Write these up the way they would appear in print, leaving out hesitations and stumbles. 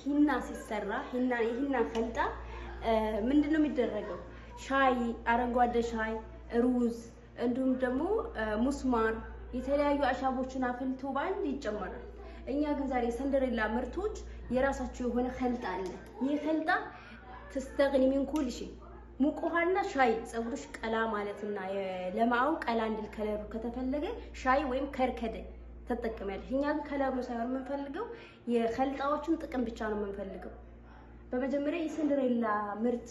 ሂና ሲሰራ ሂና የሂና خلطة ምንድነው የሚደረገው? ሻይ፣ አረንጓዴ ሻይ፣ ሩዝ እንዲሁም ደግሞ ሙስማር የተለያዩ አሻቦችን አፍልቶ ባንድ ይጨመራል። እኛ ግን ዛሬ ሰንደሬላ ምርቶች የራሳቸው የሆነ خلطة አለ። ይህ خلطة تستغني من كل شيء ሙቅ ውሃና ሻይ ፀጉርሽ ቀላ ማለትና ለማው ቀላ እንድል color ኡ ከተፈለገ ሻይ ወይም ከርከደ ተጠቀሚያለሽ። እኛ ግን color ኡ ሳይሆን የምንፈልገው የ خلطة ዎቹን ጥቅም ብቻ ነው የምንፈልገው። በመጀመሪያ የሰንደሬላ ምርት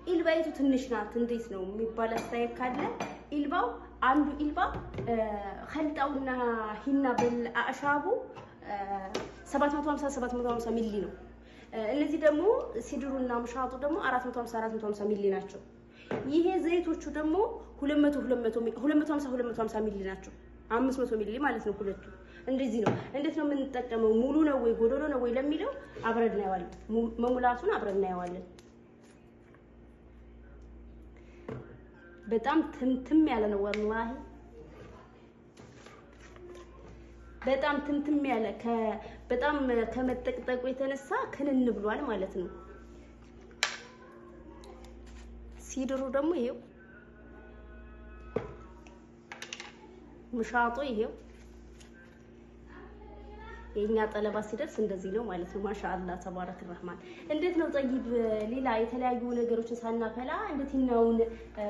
علبة ይቱ ትንሽ ናት እንዴት ነው የሚባል አስተያየት ካለ علبة ው አንዱ علبة خلطة ውና ሂና بالأعشاب ኡ 750 ሚሊ ነው። እነዚህ ደግሞ ሲድሩና ምሻጡ ደግሞ 450 ሚሊ ናቸው። ይሄ ዘይቶቹ ደግሞ 250 ሚሊ ናቸው። 500 ሚሊ ማለት ነው ሁለቱ። እንደዚህ ነው። እንዴት ነው የምንጠቀመው? ሙሉ ነው ወይ ጎዶሎ ነው ወይ ለሚለው አብረን እናየዋለን። መሙላቱን አብረን እናየዋለን። በጣም ትምትም ያለ ነው والله፣ በጣም ትምትም ያለ በጣም ከመጠቅጠቁ የተነሳ ክንን ብሏል ማለት ነው። ሲድሩ ደግሞ ይሄው፣ ምሻጡ ይሄው። የኛ ጠለባ ሲደርስ እንደዚህ ነው ማለት ነው። ማሻአላ ተባረክ ረህማን። እንዴት ነው ጠይብ፣ ሌላ የተለያዩ ነገሮችን ሳናፈላ እንዴት ሂናውን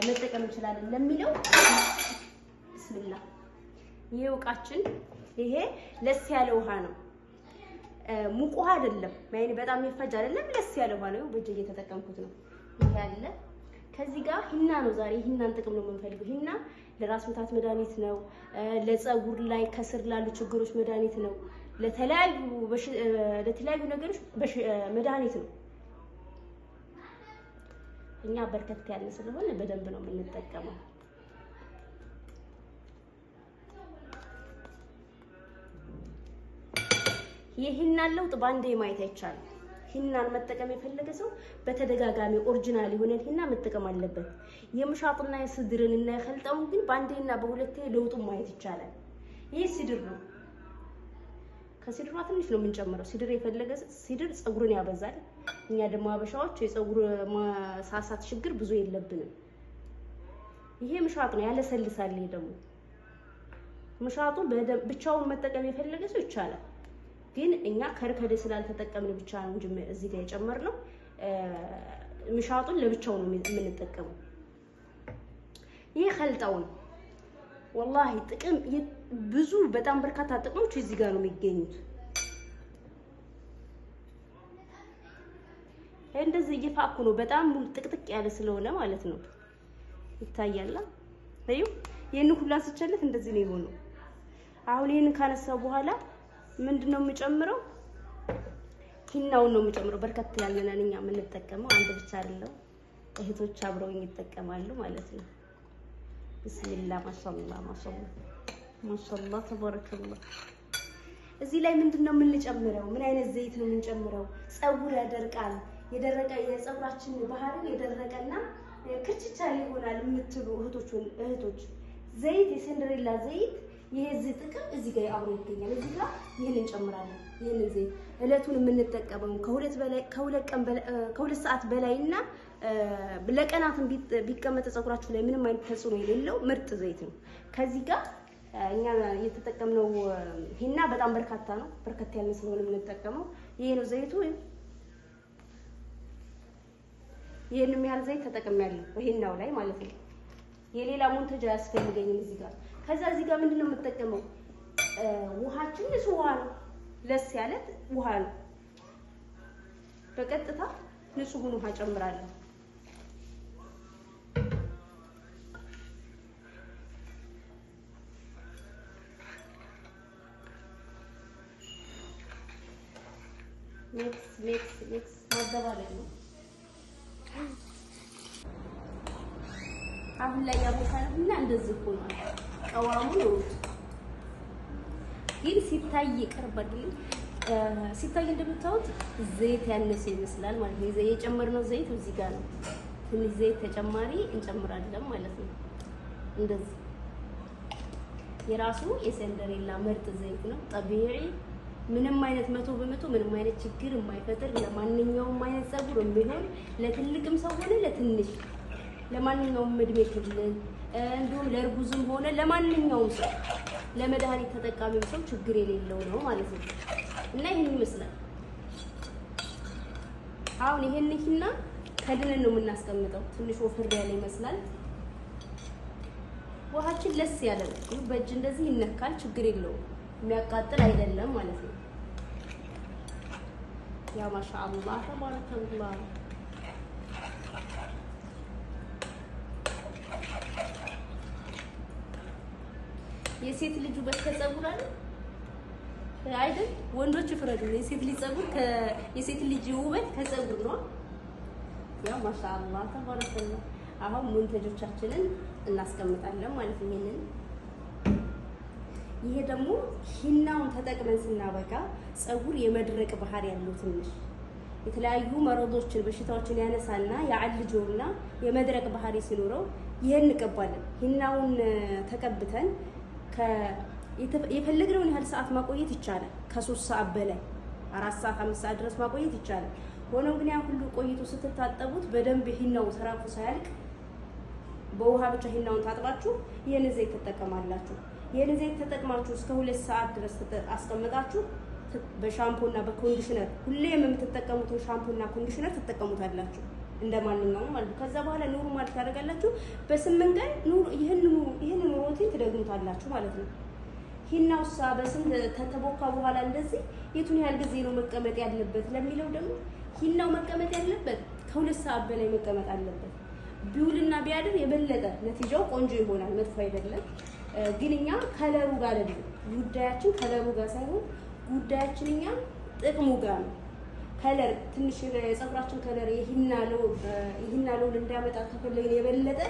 መጠቀም እንችላለን ለሚለው ብስሚላ። ይሄ እቃችን ይሄ ለስ ያለ ውሃ ነው። ሙቅ ውሃ አይደለም፣ ያኔ በጣም የሚፈጅ አይደለም። ለስ ያለ ውሃ ነው። በእጄ እየተጠቀምኩት ነው። ይሄ አለ። ከዚህ ጋር ሂና ነው። ዛሬ ሂናን ጥቅም ነው የምንፈልገው። ሂና ለራስ ምታት መድኃኒት ነው። ለፀጉር ላይ ከስር ላሉ ችግሮች መድኃኒት ነው። ለተለያዩ ነገሮች መድኃኒት ነው። እኛ በርከት ያለ ስለሆነ በደንብ ነው የምንጠቀመው። የሂናን ለውጥ በአንዴ ማየት አይቻልም። ሂናን መጠቀም የፈለገ ሰው በተደጋጋሚ original የሆነን ሂና መጠቀም አለበት። የምሻጥና የስድርን እና የ خلطة ውን ግን በአንዴና በሁለቴ ለውጡን ማየት ይቻላል። ይህ ሲድር ነው። ከሲድሯ ትንሽ ነው የምንጨምረው። ሲድር የፈለገ ሲድር ፀጉርን ያበዛል። እኛ ደግሞ አበሻዎች የፀጉር ማሳሳት ችግር ብዙ የለብንም። ይሄ ምሻጥ ነው፣ ያለሰልሳል። ይሄ ደግሞ ምሻጡ ብቻውን መጠቀም የፈለገ ሰው ይቻላል። ግን እኛ ከርከደ ስላልተጠቀምን ብቻ ነው እንጂ እዚህ ጋር የጨመርነው ምሻጡን ለብቻው ነው የምንጠቀመው። ይሄ ኸልጣው ነው። ወላሂ ጥቅም ብዙ በጣም በርካታ ጥቅሞች እዚህ ጋር ነው የሚገኙት። እንደዚህ እየፋኩ ነው። በጣም ጥቅጥቅ ያለ ስለሆነ ማለት ነው። ይታያል። አዩ ይሄን ሁሉ አንስቼለት እንደዚህ ነው የሆነው። አሁን ይሄን ካነሳው በኋላ ምንድነው የምጨምረው? ሂናውን ነው የምጨምረው። በርከት ያለነን እኛ የምንጠቀመው አንድ ብቻ አይደለም፣ እህቶች አብረውኝ ይጠቀማሉ ማለት ነው። ብስሚላ ማሻአላ ማሻአላ ማሻአላ ተባረከላህ። እዚህ ላይ ምንድነው የምንጨምረው? ምን አይነት ዘይት ነው የምንጨምረው? ፀጉር ያደርቃል። የደረቀ የፀጉራችን ባህሪ የደረቀና ክርችቻ ይሆናል የምትሉ እህቶች ዘይት የሰንደሬላ ዘይት ይሄ እዚህ ጥቅም እዚህ ጋር አብሮ ይገኛል። እዚህ ጋር ይሄን እንጨምራለን። ይሄን ዘይት እለቱን የምንጠቀመው ከሁለት ሰዓት በላይና ለቀናትም ቢቀመጥ ፀጉራችሁ ላይ ምንም አይነት ተጽዕኖ የሌለው ምርጥ ዘይት ነው። ከዚህ ጋር እኛ የተጠቀምነው ሂና በጣም በርካታ ነው። በርከት ያለ ስለሆነ የምንጠቀመው ይሄ ነው ዘይቱ። ይሄን ያህል ዘይት ተጠቅሜያለሁ ሂናው ላይ ማለት ነው። የሌላ منتج አያስፈልገኝም እዚህ ጋር። ከዛ እዚህ ጋር ምንድነው የምጠቀመው? ውሃችን ንጹህ ውሃ ነው፣ ለስ ያለ ውሃ ነው። በቀጥታ ንጹህን ውሃ ጨምራለሁ። mix mix mix ማደባለቅ ነው። አሁን ላይ ያቦካልና እንደዚህ ሆኗል። ቀዋሙ ነው ግን ሲታይ ይቀርባል። ሲታይ እንደምታዩት ዘይት ያነሰ ይመስላል ማለት ነው። የጨመርነው ዘይት እዚህ ጋር ነው። ትንሽ ዘይት ተጨማሪ እንጨምራለን ማለት ነው። እንደዚህ የራሱ የሰንደሬላ ምርጥ ዘይት ነው። ጠቢዒ ምንም አይነት 100% ምንም አይነት ችግር የማይፈጥር ለማንኛውም አይነት ፀጉር የሚሆን ለትልቅም ሰው ሆነ ለትንሽ ለማንኛውም እድሜ ክልል እንዲሁም ለእርጉዝም ሆነ ለማንኛውም ሰው ለመድኃኒት ተጠቃሚም ሰው ችግር የሌለው ነው ማለት ነው። እና ይሄን ይመስላል። አሁን ይሄን ሂና ከድነን ነው የምናስቀምጠው። ትንሽ ወፈር ያለ ይመስላል። ውሃችን ለስ ያለ ነው። በእጅ እንደዚህ ይነካል፣ ችግር የለውም። የሚያቃጥል አይደለም ማለት ነው። ያ ማሻአላህ ተባረከላህ። የሴት ልጅ ውበት ከፀጉር አይደል አይደል? ወንዶች ፍረዱ። የሴት ልጅ ፀጉር የሴት ልጅ ውበት ከፀጉር ነው። ያ ማሻአላህ ተባረከላህ። አሁን ሙንተጆቻችንን እናስቀምጣለን ማለት ነው። ይሄንን ይሄ ደግሞ ሂናውን ተጠቅመን ስናበቃ ፀጉር የመድረቅ ባህሪ ያለው ትንሽ የተለያዩ መረዶችን በሽታዎችን ያነሳና ያዓልጀውና የመድረቅ ባህሪ ሲኖረው ይሄን እንቀባለን። ሂናውን ተቀብተን የፈለግነውን ያህል ሰዓት ማቆየት ይቻላል። ከ3 ሰዓት በላይ 4 ሰዓት 5 ሰዓት ድረስ ማቆየት ይቻላል። ሆኖም ግን ያን ሁሉ ቆይቶ ስትታጠቡት በደንብ ሂናው ተራቁ ሳያልቅ በውሃ ብቻ ሂናውን ታጥባችሁ ይሄን ዘይት ተጠቀማላችሁ። ይሄን ዘይት ተጠቅማችሁ እስከ 2 ሰዓት ድረስ አስቀምጣችሁ በሻምፖና በ conditioner ሁሌም የምትጠቀሙትን ሻምፖና conditioner ትጠቀሙታላችሁ እንደማንኛውም ማለት ነው። ከዛ በኋላ normal ታደርጋላችሁ። በ8 ቀን ይሄንኑ routine ትደግሙታላችሁ ማለት ነው። ሂናውሳ በስንት ተተቦካ በኋላ እንደዚህ የቱን ያህል ጊዜ ነው መቀመጥ ያለበት ለሚለው ደግሞ ሂናው መቀመጥ ያለበት ከ2 ሰዓት በላይ መቀመጥ አለበት። ቢውልና ቢያድር የበለጠ ነቲጃው ቆንጆ ይሆናል፣ መጥፎ አይደለም። ግን እኛ color ኡ ጋር አይደለም ጉዳያችን፣ color ኡ ጋር ሳይሆን ጉዳያችን እኛ ጥቅሙ ጋር ነው። color ትንሽ የፀጉራችን color የሂና ለውን እንዳመጣ ከፈለግን የበለጠ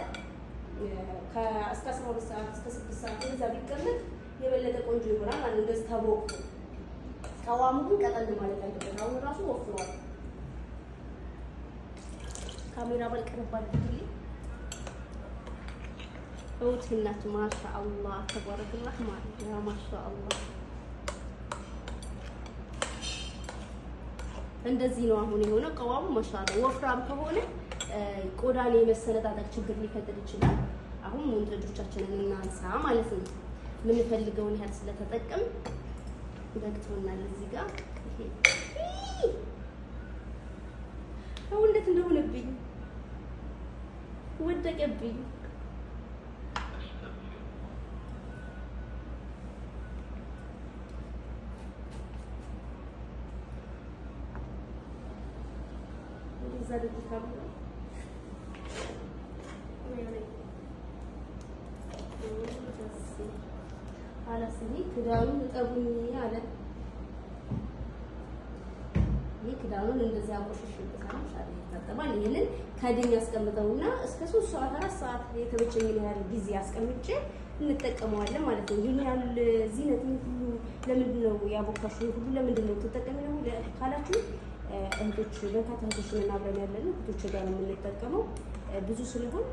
እስከ 12 ሰዓት እስከ 6 ሰዓት እንደዛ ቢቀመጥ የበለጠ ቆንጆ ይሆናል ማለት ነው። እንደዚህ ተቦክቶ ቀዋሙ ግን ቀጠል ማለት አለበት። አሁን ራሱ ወፍሯል። ካሜራ ባልቀረብ አድርግልኝ። እውት ሂናችን ማሻአላህ ተባረከላህ ማለት ያ ማሻአላህ እንደዚህ ነው አሁን የሆነው ቀዋሙ ማሻአላህ። ወፍራም ከሆነ ቆዳን የመሰነጣጠቅ ችግር ሊፈጥር ይችላል። አሁን ሙንተጆቻችንን እናንሳ ማለት ነው። የምንፈልገውን ያህል ስለተጠቀም በቅቶናል። እዚህ ጋር ይሄ አሁን እንዴት እንደሆነብኝ ወደቀብኝ። ወደዛ ልጅ አላስኒ ክዳኑን እጠቡኝ አለ። ይሄ ክዳኑን እንደዚህ አቆሽሽበታል። ይታጠባል። ይሄንን ከድኝ አስቀምጠውና እስከ 3 ሰዓት 4 ሰዓት የተመቸኝን ያህል ጊዜ አስቀምጬ እንጠቀመዋለን ማለት ነው። ይሄን ያህል ዚነት ሁሉ ለምንድን ነው ያቦካሽው? ሁሉ ለምንድን ነው ተጠቀሚው ካላችሁ እህቶች በርካታ እህቶች ነን አብረን ያለነው እህቶች ጋር ነው የምንጠቀመው። ብዙ ስለሆን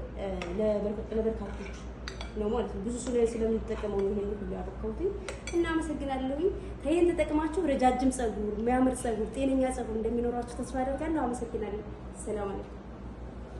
ለበርካቶች ነው ማለት ነው። ብዙ ስለምንጠቀመው ነው ይሄን ሁሉ ያቦካሁት እና አመሰግናለሁኝ። ይሄን ተጠቅማችሁ ረጃጅም ፀጉር፣ የሚያምር ፀጉር፣ ጤነኛ ፀጉር እንደሚኖራችሁ ተስፋ አደርጋለሁ። አመሰግናለሁ። ሰላም አለይኩም።